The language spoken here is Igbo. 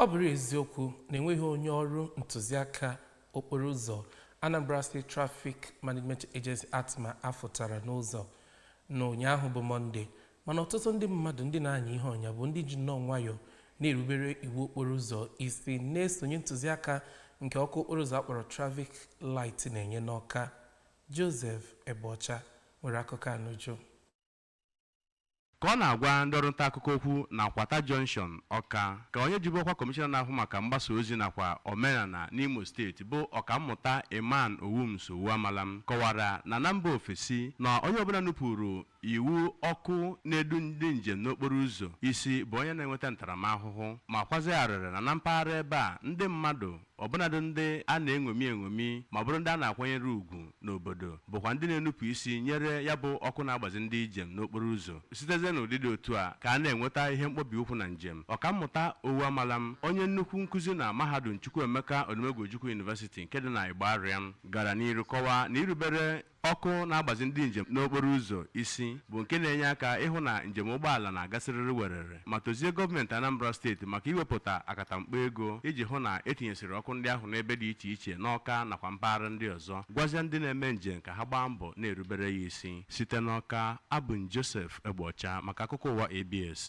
Ọ bụrụ eziokwu na enweghị onye ọrụ ntụziaka okporo ụzọ Anambra State Traffic Management Agency ATMA afụtara n'ụzọ n'ụnyaahụ bụ Mọnde, mana ọtụtụ ndị mmadụ ndị na-anya ihe ọnya bụ ndị ji nnọọ nwayọọ na-erubere iwu okporo ụzọ isi, na-esonye ntụziaka nke ọkụ okporo ụzọ akpọrọ traffic light na-enye n'Ọka. Joseph Egbeọcha nwere akụkọ a n'uju. Ka ọ na-agwa ndị ọrụ nta akụkọ okwu na Kwata Junction, Ọka, ka onye jibu ọkwa kọmishọna na-ahụ maka mgbasa ozi nakwa omenala n'Imo Steeti, bụ Ọkammụta Iman Owumso Amalam, kọwara na na mba ofesi na onye ọbụla nupụrụ iwu ọkụ na-edu ndị njem n'okporo ụzọ isi bụ onye na-enweta ntaramahụhụ, ma kwazigharịrị na na mpaghara ebe a ndị mmadụ, ọbụnadị ndị a na-eṅomi eṅomi ma bụrụ ndị a na-akwanyere ugwu n'obodo, bụkwa ndị na-enupụ isi nyere ya bụ ọkụ na-agbazi ndị njem n'okporo ụzọ. Sitezie n'ụdị dị otu a ka a na-enweta ihe mkpọbi ụkwụ na njem. Ọkammụta Owu Amalam, onye nnukwu nkụzi na Mahadum Chukwuemeka Odumegwu Ojukwu University nke dị na Igbariam, gara n'iru kọwaa na irubere ọkụ na-agbazi ndị njem n'okporo ụzọ isi bụ nke na-enye aka ịhụ na njem ụgbọala na-agasịrịrị werere, ma tozie gọọmenti Anambra Steeti maka iwepụta akatamkpo ego iji hụ na etinyesịrị ọkụ ndị ahụ n'ebe dị iche iche n'Ọka nakwa mpaghara ndị ọzọ, gwazie ndị na-eme njem ka ha gbaa mbọ na-erubere ya isi. Site n'Ọka, abụ m Joseph Egbeọcha maka akụkọ ụwa ABS.